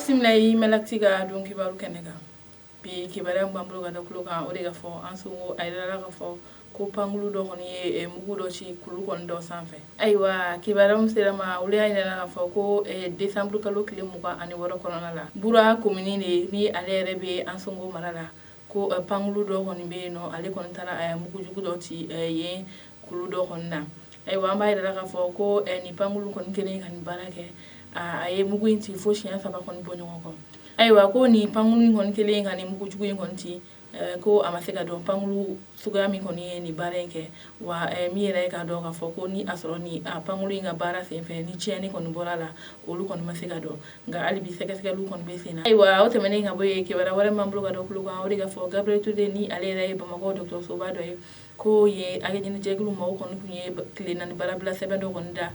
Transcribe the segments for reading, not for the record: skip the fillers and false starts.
Bisimila i Malactu ka don kibaru kɛnɛ kan. Bi kibaruya min b'an bolo ka da tulo kan, o de ka fɔ Ansongo, a yirala ka fɔ ko pankulu dɔ kɔni ye mugu dɔ ci kulu kɔni dɔ sanfɛ. Ayiwa, kibaruya min sera ma, olu y'a yira ka fɔ ko décembre kalo tile 26 kɔnɔna la, Bura komini de ni ale yɛrɛ bɛ Ansongo mara la, ko pankulu dɔ kɔni bɛ yen nɔ, ale kɔni taara a mugujugu dɔ ci yen kulu dɔ kɔni na. Ayiwa, an b'a yira k'a fɔ ko nin pankulu kɔni kelen ka nin baara kɛ, a ye mugu in ci fo siɲɛ saba kɔni bɔ ɲɔgɔn kɔ. Ayiwa, ko nin pankulu in kɔni kelen ka nin mugujugu in kɔni ci, ko a ma se ka dɔn pankulu suguya min kɔni ye nin baara in kɛ. Wa min yɛrɛ k'a dɔn k'a fɔ ko ni a sɔrɔ ni a pankulu in ka baara senfɛ ni tiɲɛni kɔni bɔra la, olu kɔni ma se ka dɔn, nka hali bi sɛgɛsɛgɛliw kɔni bɛ sen na. Ayiwa, o tɛmɛnen ka bɔ yen, kibaruya wɛrɛ m'an bolo ka da tulo kan, o de ka fɔ Gabriel Touré ni ale yɛrɛ ye Bamakɔ dɔgɔtɔrɔsoba dɔ ye, ko ye hakɛɲinijɛkulu maaw kɔni tun ye tile 4 baarabila sɛbɛn dɔ kɔni da,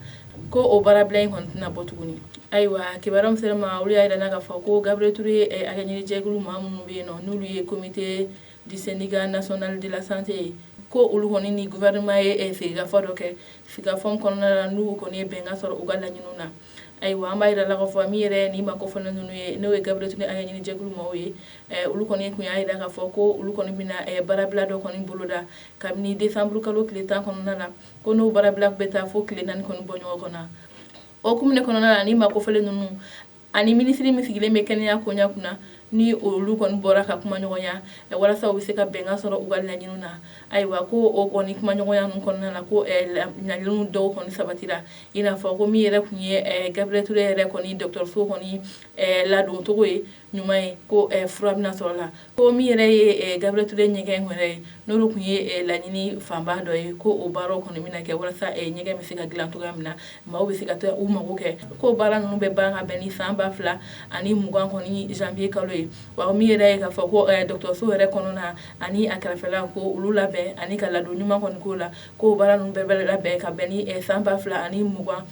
ko o baarabila in kɔni tɛna bɔ tuguni. Ayiwa, kibaruya min sera ma, olu y'a jira k'a fɔ ko Gabriel Touré hakɛɲinijɛkulu maa minnu bɛ yen nɔ, n'olu ye Comité du syndicat national de la santé ye, ko olu kɔni ni gouvernement ye sigikafɔ dɔ kɛ, sigikafɔ kɔnɔna la n'u kɔni ye bɛnkan sɔrɔ u ka laɲiniw na. Ayiwa, an b'a jira la k'a fɔ min yɛrɛ ni maa kofɔlen ninnu ye, n'o ye Gabriel Touré hakɛɲinijɛkulu maaw ye, olu kɔni tun y'a jira k'a fɔ ko olu kɔni bɛna baarabila dɔ kɔni boloda kabini décembre kalo tile 10 kɔnɔna la, ko n'o baarabila bɛ taa fo tile 4 kɔni bɔ ɲɔgɔn kɔnɔ. O hukumu de kɔnɔna la, ni maa kofɔlen ninnu ani minisiri min sigilen bɛ kɛnɛya koɲɛ kunna, ni olu kɔni bɔra ka kuma ɲɔgɔnya walasa u bɛ se ka bɛnkan sɔrɔ u ka laɲiniw na. Ayiwa, ko o kɔni kuma ɲɔgɔnya ninnu kɔnɔna la, ko laɲiniw dɔw kɔni sabatira, i n'a fɔ ko min yɛrɛ tun ye Gabriel Touré yɛrɛ kɔni dɔgɔtɔrɔso kɔni ladoncogo ye ɲuman ye, ko fura bɛna sɔrɔ la, ko min yɛrɛ ye Gabriel Touré ɲɛgɛn yɛrɛ ye, n'olu tun ye laɲini fanba dɔ ye, ko o baaraw kɔni bɛna kɛ walasa ɲɛgɛn bɛ se ka dilan cogoya min na, maaw bɛ se ka taa u mago kɛ, ko baara ninnu bɛ ban ka bɛn ni san 2020 kɔni janvier kalo ye. Wa min yɛrɛ ye k'a fɔ ko dɔgɔtɔrɔso yɛrɛ kɔnɔna ani a kɛrɛfɛla, ko olu labɛn ani ka ladon ɲuman kɔni k'o la, ko baara ninnu bɛɛ bɛ labɛn ka bɛn ni san 2020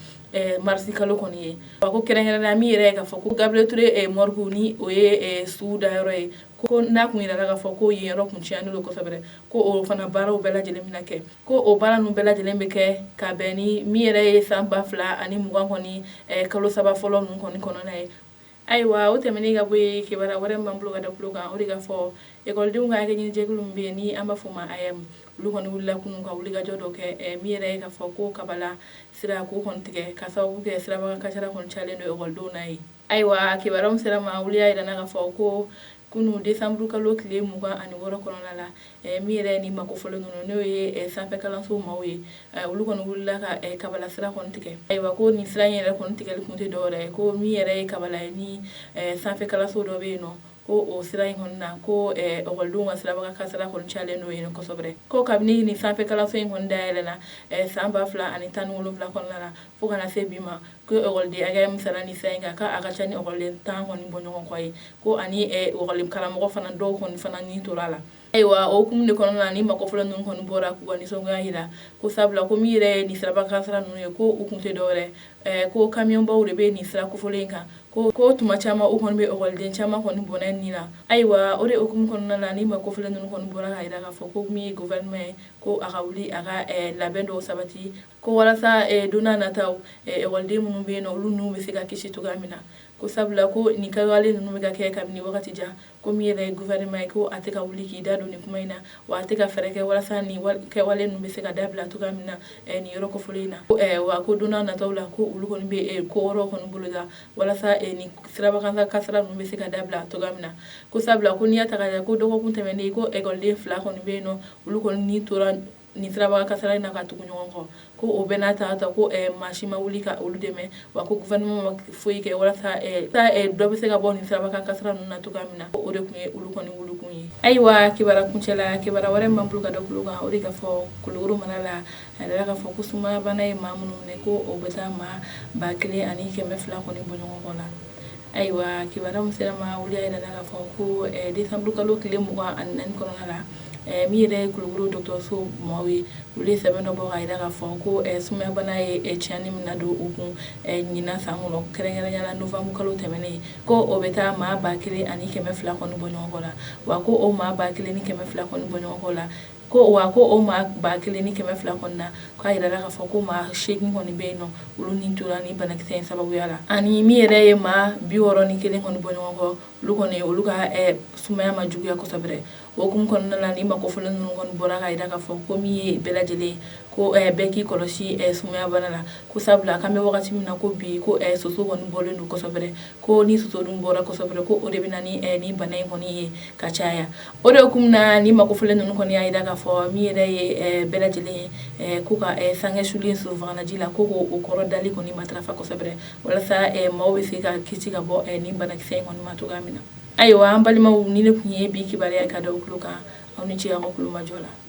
marisi kalo kɔni ye. Wa ko kɛrɛnkɛrɛnnenya min yɛrɛ ye k'a fɔ ko Gabriel Touré morgue, ni o ye su dayɔrɔ ye, ko n'a kun yirala k'a fɔ ko yen yɔrɔ kun tiɲɛnen don kosɛbɛ, ko o fana baaraw bɛɛ lajɛlen bɛna kɛ, ko o baara ninnu bɛɛ lajɛlen bɛ kɛ ka bɛn ni min yɛrɛ ye san 2020 kɔni kalo saba fɔlɔ ninnu kɔni kɔnɔna ye. Ayiwa, o tɛmɛnen ka bɔ yen, kibaruya wɛrɛ min b'an bolo ka da tulo kan, o de ka fɔ ekɔlidenw ka hakɛɲinijɛkulu min bɛ yen ni an b'a fɔ o ma AEEM, olu kɔni wulila kunun ka wulikajɔ dɔ kɛ, min yɛrɛ ye k'a fɔ ko Kabala sira k'o kɔni tigɛ ka sababu kɛ sirabakan kasara kɔni cayalen don ekɔlidenw na ye. Ayiwa, kibaruya min sera ma, olu y'a jira k'a fɔ ko kunun décembre kalo tile 26 kɔnɔna la, min yɛrɛ ni maa kofɔlen ninnu, n'o ye sanfɛ kalanso maaw ye, olu kɔni wulila ka Kabala sira kɔni tigɛ. Ayiwa, ko nin sira in yɛrɛ kɔni tigɛli kun tɛ dɔwɛrɛ ye, ko min yɛrɛ ye Kabala ye ni sanfɛ kalanso dɔ bɛ yen nɔ, ko o sira in kɔni na, ko ekɔlidenw ka sirabakan kasara kɔni cayalen don yen kosɛbɛ, ko kabini nin sanfɛ kalanso in kɔni dayɛlɛna san 2017 kɔnɔna la fo kana se bi ma, ko ekɔliden hakɛ min sara nin sira in kan, k'a ka ca ni ekɔliden 10 kɔni bɔ ɲɔgɔn kɔ ye, ko ani ekɔli karamɔgɔ fana dɔw kɔni fana ni tora a la. Ayiwa, o hukumu de kɔnɔna na, ni maa kofɔlen ninnu kɔni bɔra k'u ka nisɔngoya jira, ko sabula ko min yɛrɛ ye nin sirabakan kasara ninnu ye, ko u kun tɛ dɔwɛrɛ, ko kamiyɔnbaw de bɛ nin sira kofɔlen in kan, ko tuma caman u kɔni bɛ ekɔliden caman kɔni bɔnɛ ni na. Ayiwa, o de hukumu kɔnɔna la, ni maa kofɔlen ninnu kɔni bɔra k'a jira k'a fɔ ko min ye gouvernement ye, ko a ka wuli a ka labɛn dɔw sabati, ko walasa don n'a nataw ekɔliden minnu bɛ yen nɔ, olu ninnu bɛ se ka kisi cogoya min na, ko sabula ko nin kɛwale ninnu bɛ ka kɛ kabini wagati jan, ko min yɛrɛ ye gouvernement ye, ko a tɛ ka wuli k'i da don nin kuma in na, wa a tɛ ka fɛɛrɛ kɛ walasa nin kɛwale ninnu bɛ se ka dabila cogoya min na nin yɔrɔ kofɔlen in na. Wa ko don n'a nataw la, ko olu kɔni bɛ ko wɛrɛw kɔni boloda walasa nin sirabakan kasara ninnu bɛ se ka dabila cogoya min na, ko sabula ko n'i y'a ta k'a lajɛ, ko dɔgɔkun tɛmɛnen, ko ekɔliden 2 kɔni bɛ yen nɔ, olu kɔni ni tora nin sirabakan kasara in na ka tugu ɲɔgɔn kɔ, ko o bɛɛ n'a ta ko maa si ma wuli ka olu dɛmɛ, wa ko gouvernement ma foyi kɛ walasa dɔ bɛ se ka bɔ nin sirabakan kasara ninnu na cogoya min na. O de tun ye olu kɔni wulikun ye. Ayiwa, kibaruya kuncɛ la, kibaruya wɛrɛ min b'an bolo ka da tulo kan, o de ka fɔ Kulukoro mara la, a yirala k'a fɔ ko sumayabana ye maa minnu minɛ, ko o bɛ taa maa 1200 kɔni bɔ ɲɔgɔn kɔ la. Ayiwa, kibaruya min sera ma, olu y'a jira k'a fɔ ko décembre kalo tile 24 kɔnɔna la, min yɛrɛ ye Kulukoro dɔgɔtɔrɔso maaw ye, olu ye sɛbɛn dɔ bɔ k'a jira k'a fɔ ko sumayabana ye tiɲɛni min na don u kun ɲinan san kɔnɔ, kɛrɛnkɛrɛnnenya la novembre kalo tɛmɛnen, ko o bɛ taa maa 1200 kɔni bɔ ɲɔgɔn kɔ la. Wa ko o maa 1200 kɔni bɔ ɲɔgɔn kɔ la, Ko wa ko o maa 1200 kɔni na, k'a yirala k'a fɔ ko maa 8 kɔni bɛ yen nɔ, olu ni tora ni banakisɛ in sababuya la. Ani min yɛrɛ ye maa 61 kɔni bɔ ɲɔgɔn kɔ, olu kɔni olu ka sumaya ma juguya kosɛbɛ. O hukumu kɔnɔna la, ni maa kofɔlen ninnu kɔni bɔra k'a jira k'a fɔ ko min ye bɛɛ lajɛlen ko bɛɛ k'i kɔlɔsi sumaya bana la, ko sabula k'an bɛ wagati min na ko bi, ko soso kɔni bɔlen don kosɛbɛ, ko ni soso dun bɔra kosɛbɛ, ko o de bɛ na ni bana in kɔni ye ka caya. O de hukumu na, ni maa kofɔlen ninnu kɔni y'a jira k'a fɔ min yɛrɛ ye bɛɛ lajɛlen ye, ko ka sange sulen sosofagalanji la, ko o kɔrɔ dali kɔni matarafa kosɛbɛ, walasa maaw bɛ se ka kisi ka bɔ ni banakisɛ in kɔni ma cogoya min na. Ayiwa, an balimaw, nin de tun ye bi kibaruya ka da tulo kan. Aw ni ce aw ka tulomajɔ la.